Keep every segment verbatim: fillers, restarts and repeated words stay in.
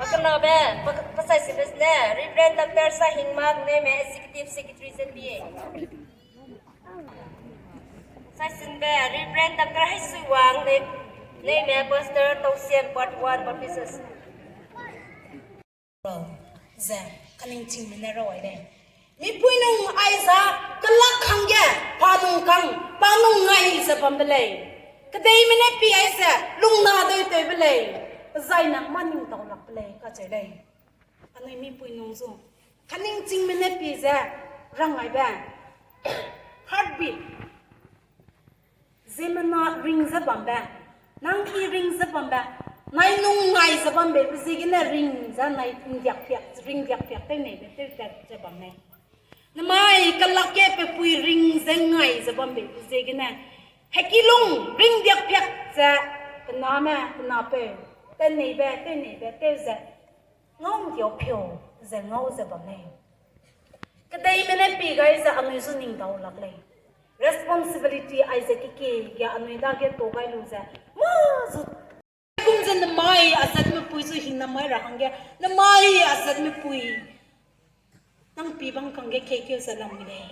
Akenabe, pa-, pasai sibes ne, Reverend Doctor Sahingma Neme, Executive Secretary Z B A. Saisinbe, Reverend Doctor Haisuiwang Ne-, Neme, Pastor Tausian Part one Baptist. Ze, kaning chingme ne rau ai lei. Mipui nung aiza, kelak hangge, pa nung kang, pa nung ngai ze bambe lei. Kedeime ne pi ai ze, lungna dei tewbe lei. Zai nang ma ning tau lakbe lei, kacheu lei. Anui mipui nung zu. Kaning chingme ne pi ze, rang aibe. Heartbeat. Ziemmena ring ze bambe, nang ki ring ze bambe, nai nung ngai ze bambe, pe ziegene ring ze nai ndiak piak, ring ndiak piak tew neibe tew tat ze bam lei. Namai kelak ge pe pui ring ze ngai ze bambe pe ziegene, hekilung ring ndiak piak ze, pe name, pe napeu, tew neibe, tew neibe, tew ze, ngau ndiau piau ze ngau ze bam lei. Kedeime ne pi gai ze anui zu ning dau lak lei. Responsibility aize kekie ge anui dage to gai lu ze, mâ zu. Kum ze namai azatme pui zu hingnam mai ra hangge, namai azatme pui nang pi bang kangge kekeu ze lam lei.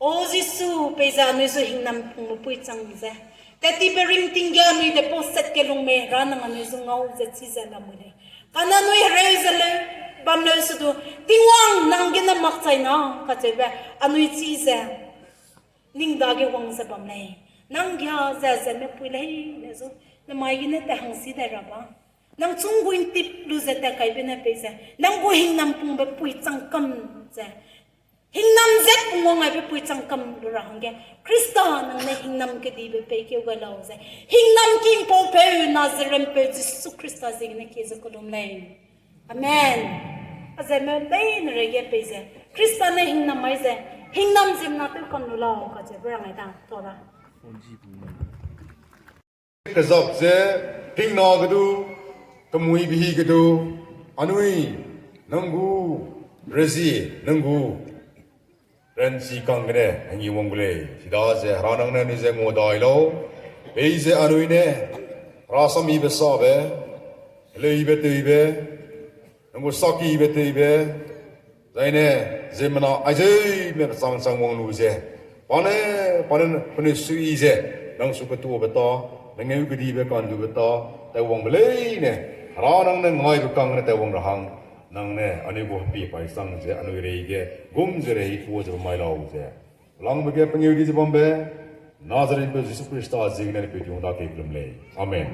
O Jisu, peize anui zu hingnam pungme pui chang ze, tat tibe ringting ge anui depot set ke lungme ra nang anui zu ngau ze chi ze lamui lei. Kane anui hereu ze leu, bam leu se du, Tingwang nang gene makchai na, kacheube, anui chi ze, ning dage wang ze bam lei. Nang gia ze ze mepui lei, ne zu, namai gene tat hangsi dai ra ba. Nang chunggui ntip lu ze tat kaibe ne peize, nang gu hingnam pungbe pui changkam ze, hingnam zet pungwang aibe pui changkam lu ra hangge, Khrista nang ne hingnam kedibe peikeu gai lau ze, hingnam kingpaupeu Nazarempeu Jisu Khrista ziegene kie ze kellum lei. Amen. Azeme leine reige peize, Khrista ne hingnam mai ze, hingnam ziemmena tew kam lu lau kacheube rang ai da, to ra. Kezap ze, tingna ge du, kemuibe hi ge du, anui, nang gu, rezie, nang gu, ranchi kang gene, hengi wang gu lei, chidaze, hera nang ne anui ze ngua dai lau, peize anui ne, hera samibe sabe, heleibe teibe, nang gu sakibe teibe, zaine, ziemmena aizeume pechang chang wang lu ze, pa ne, pa ne, penui sui ze, nang su ketuabe ta, nang ngeu kedibe kandube ta, taiwangbe leine, hera nang ne ngaibe kang ne taiwang ra hang, nang ne anui gu hepie paisang ze anui reige gum ze rei tuâ ze bam mai lau ze, langbe ge pengeu di ze bambe, Nazarempeu Jisu Khrista ziegene anui peu tingwang dage kellum lei. Amen.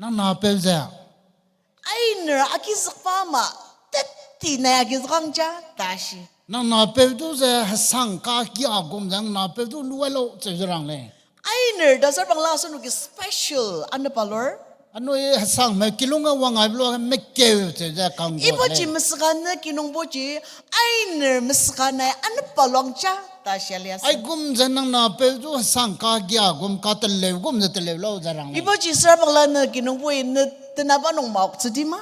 Nang napeu ze. Ainer a ki zak pa ma, tet ti nai a ki zak hang ja, ta si. Nang napeu du ze hesang ka kia gum ze nang napeu du lu ai lau cheu ze rang lei. Ainer da sar bang la sunu ki special, ane pa lor. Anui hesangme kilung a wang ai blo mekeu cheu ze kang gu lei. Ibo chi mesega ne kinung bo chi, ainer mesega nai ane pa luang cha, ta sia lia se. Aigum ze nang napeu du hesang ka gia gum ka teleu gum ze teleu lau ze rang lei. Ibo chi sar bang la ne kinung bo i ne tena ba nung mauk chu di ma?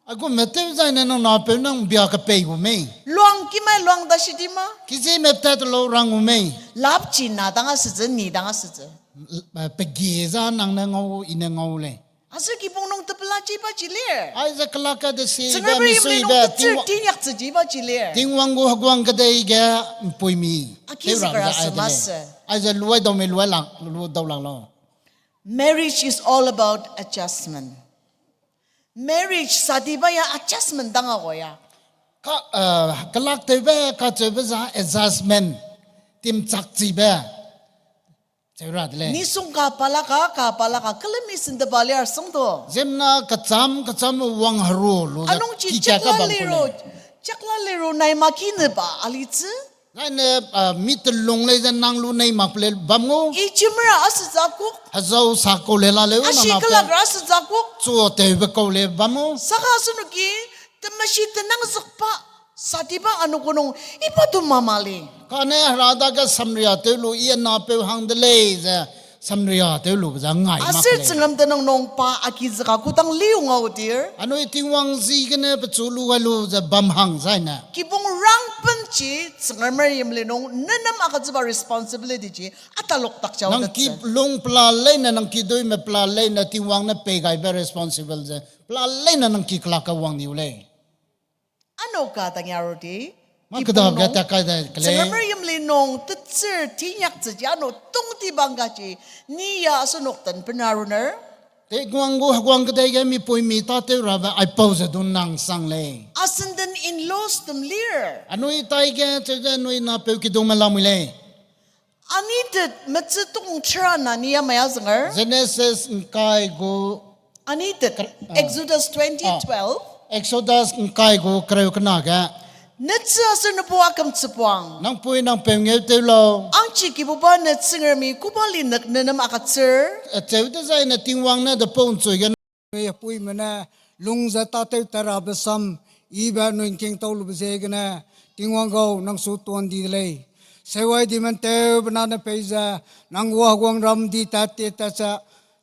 Aigum me tew zai ne nang napeu nang bia kepei gu mei. Luang ki mai luang da si di ma? Ki zi me tat lau rang gu mei. Lap chi na dang a se ze, ni dang a se ze. eh, pe gie za nang ne ngau, i ne ngau lei. Aze kibung nung tepela chi ba chi le. Aize kelak ka de si Tsüngrame be, rimli misui nung be, tetsir Tingwang, tinyak tse chi ba chi le. Tingwang gu heguang kedei ge mpuimi. A ki tew ra zikra ze ai se de ma lei. Se. Aize luai dau me luai lak, lu dau lak lau. Marriage is all about adjustment. Marriage, शादी ba ya adjustment dang a gua ya. Ka, eh, kelak tewbe, kacheube za adjustment, timchak chibe. Cheu ra de lei. Nisung ka palaka, ka palaka, kelemi sinde ba le arsung do. Ziemmena kacham, kacham wang heru lu ze anung chi ki chakla ka bam lero, kule. Chakla lero nai ma ki ne ba, ali chi. Nai ne, ah, mi telung lei ze nang lu nei mak le bam ngu. I chimra a se za kuk. Hezau sa kau le la leu a na shi na pe. Kelak ra se za kuk. Chu tewbe kau le bam ngu. Saka sunu ki, temashi tenang zuk pa, शादी ba anu gunung, i pa tu mama le. Kane hera dage Samaria tew lu i a na peu hang de lei ze, Samaria tew lu be za ngai mak lei. Asir chingam tenang nung pa a ki zika kutang liu ngau dir. Anui Tingwang zi gene pechu lu gai lu ze bam hang zai ne. Kibung rang pen chi, chingam rim le nung, nenam a ka ziba responsibility chi, a ta lok tak chau nang ki lung pela leine, nang ki dui me pela leine, Tingwang ne pei gaibe responsible ze, pela leine nang ki kelak ka wang niu lei. Ano ka tang ya ru di. Ma kibung kedau ge nung, ta kai da kele. Chingam rim le nung, tetsir, tinyak tse chi, ano tung ti bang ga chi, ni ya asu nok tan pena runer. Tingwang gu heguang kedei ge mipui mi ta tew rabe aipau ze du nang sang lei. Ascendant in-laws tum lir. Anui tai ge cheu ze anui na peu kidung me lamui lei. Anui tet mechitungchira na ni ya mai a zanger. Genesis ngkai gu. Anui tet, ah, Exodus twenty twelve. Exodus ngkai gu kereu kena ge. Nechi asu nepu a kam chipuang. Nang pui nang peu ngeu tew lau. Angchi kibuba ne chingre mi kuba li nek nenem a kachir. Acheu dezai ne Tingwang ne de pau nchui ge. Nui hepuime ne lung ze tatew tera besam, ibe nui ngking tau lube ziegene, Tingwang gau nang su tuan di de lei. Seuai di mentew bena ne pei ze, nang gu heguang ram di tat te tat ze,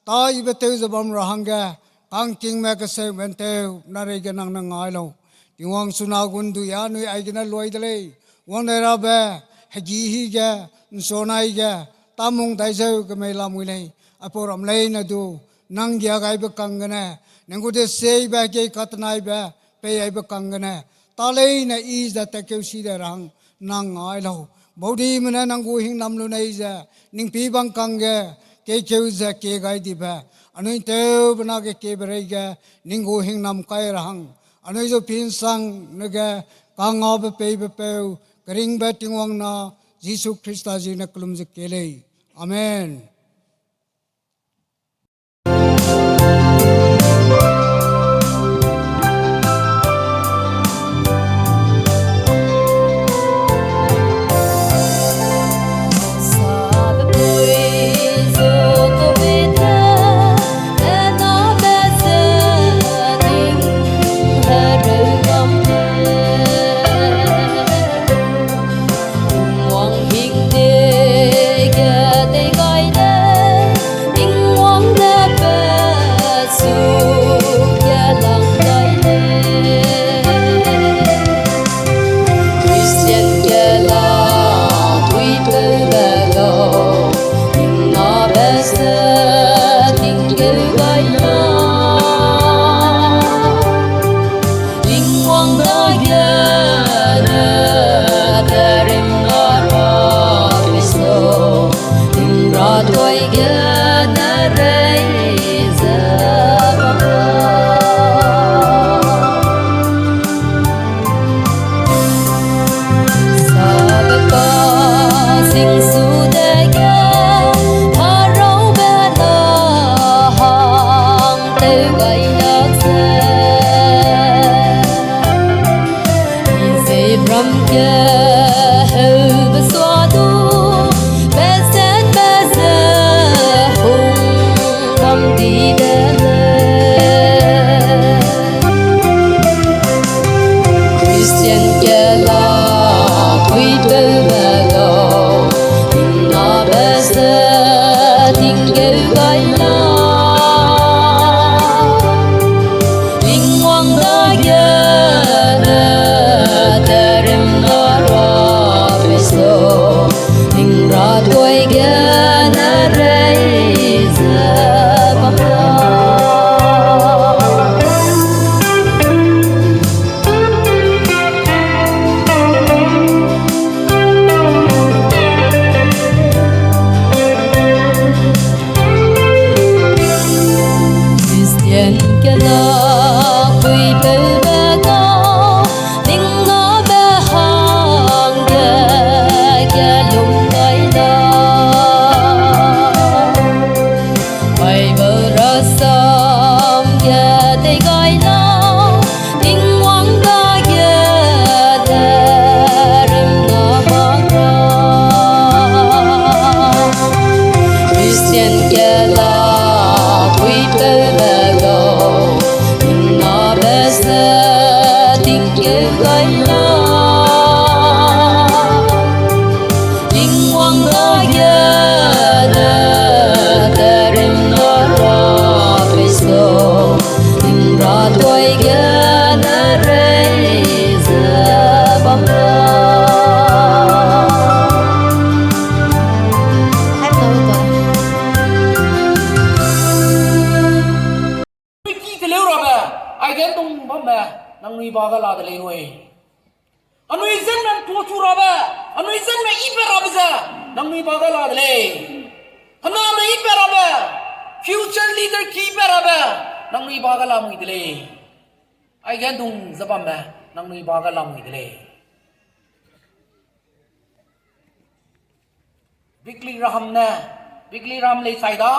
ta ibe tew ze bam ra hangge, kangkingme keseu mentew na reige nang ne ngai lau. Tingwang suna gun du ya nui aigene luai de lei. Wang dai rabe, hegi hi ge, nsuanai ge, tamung dai zeu ge mei lamui lei. Aipau ram leine du, nang gia gaibe kang gene, nang gu de seibe hegei katenaibe, pei aibe kang gene, ta leine i ze tatkeu si de rang, nang ngai lau. Baudime ne nang gu hingnam lu nei ze, ning pi bang kang ge, keikeu ze kie gai dibe, anui tew bena ge kiebe reige, ning gu hingnam kai ra hang, anui zu pinsang ne ge, kangabe peibe peu, keringbe Tingwang na, Jisu Khrista zi ne kelum ze kie lei. Amen. Christian kela puiteu be gau, na be se tinggeu gai la. Tingwang dagene terimna ra Kristo, ning ra toi gene rei Yen kela puipeu be gau, ning na be hangge kelum gai da. Bible rasam ge tei gai lau, Tingwang dage de rim na mak ra. Christian kela puipeu be gau, ning na be se tingkeu gai lau. Tingwang dage de, de rim na ra Kristo, ning ra toi ge ne rei ze bam ra. Ki teleu rabe, aige dung bamme, nangnui ba ga la de lei nui. Anui zenme ntuachu rabe, anui zenme i pe rabe ze, nangnui ba ga la de lei. Hename i pe rabe, future leader ki pe rabe, nangnui ba ga lamui de lei. Aige dung ze bamme, nangnui ba ga lamui de lei. Billy Graham ne, Billy Graham lei chai da,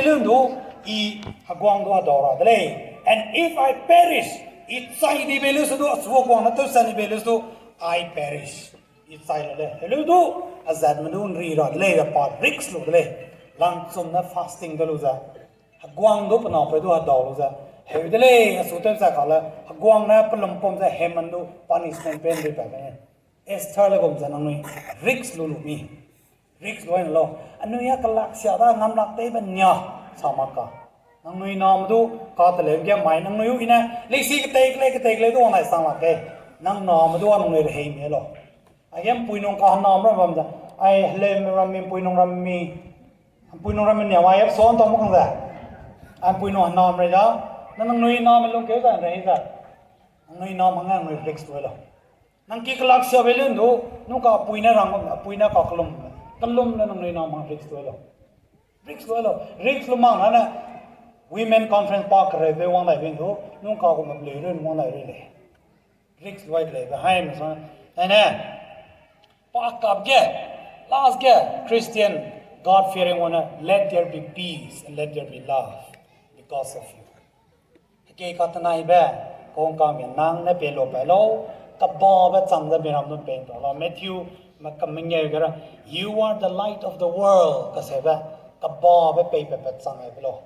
lun du, i heguang du hedau ra de lei. And if I perish, i chai dibe lu se du, achu heguang ne tewsan dibe lu se du, I perish. I chai le lei. Helu du, azatme du nri ra de lei, ze pa risk lu de lei. Langchum ne fasting de lu ze. Heguang du pe napeu du hedau lu ze. Heu de lei, achu tew ze kale, heguang ne pe lumpum ze Haman du punishment pe nri pa de lei. Esther le gum ze nangnui risk lu lu mi. Risk lu ai ne lau. Anui a kelak sia da ngam lak tei be nia sa mak ka. Nangnui name du kateleu ge mai nangnui u i ne, leisi ketei kelei ketei kelei du wang nai sang lak ge. Nang name du a nangnui rehei mi lau. Aige mpui nung ka henam ram bam ze. Ai heleume ram mi, mpui nung ram mi. Mpui nung ram mi nia mai ep son tau mak kang ze. Ai mpui nung henam rei da. Na nangnui name lungkeu ze rehei ze. Nangnui name hangge nangnui risk lu lau. Nang ki kelak siabe lun du, nung ka apui ne rang, apui ne ka kelum, kelum le nangnui name hang risk lu lau. Risk lu lau. Risk lu mak na ne, women conference pa kereube wang dai be du, nung ka gu me peleu run wang dai rei lei. Risk lu ai de lei be haime sa, ai ne, pa kap ge, last ge, Christian, God fearing one, let there be peace and let there be love because of you. Hekei katenaibe, kongkangme nang ne pei lu pai lau, kebabe chang ze miram du pei ntau lau. Matthew, me kemengeu ge ra, You are the light of the world, kaseube, kebabe peipat pat chang ai be lau.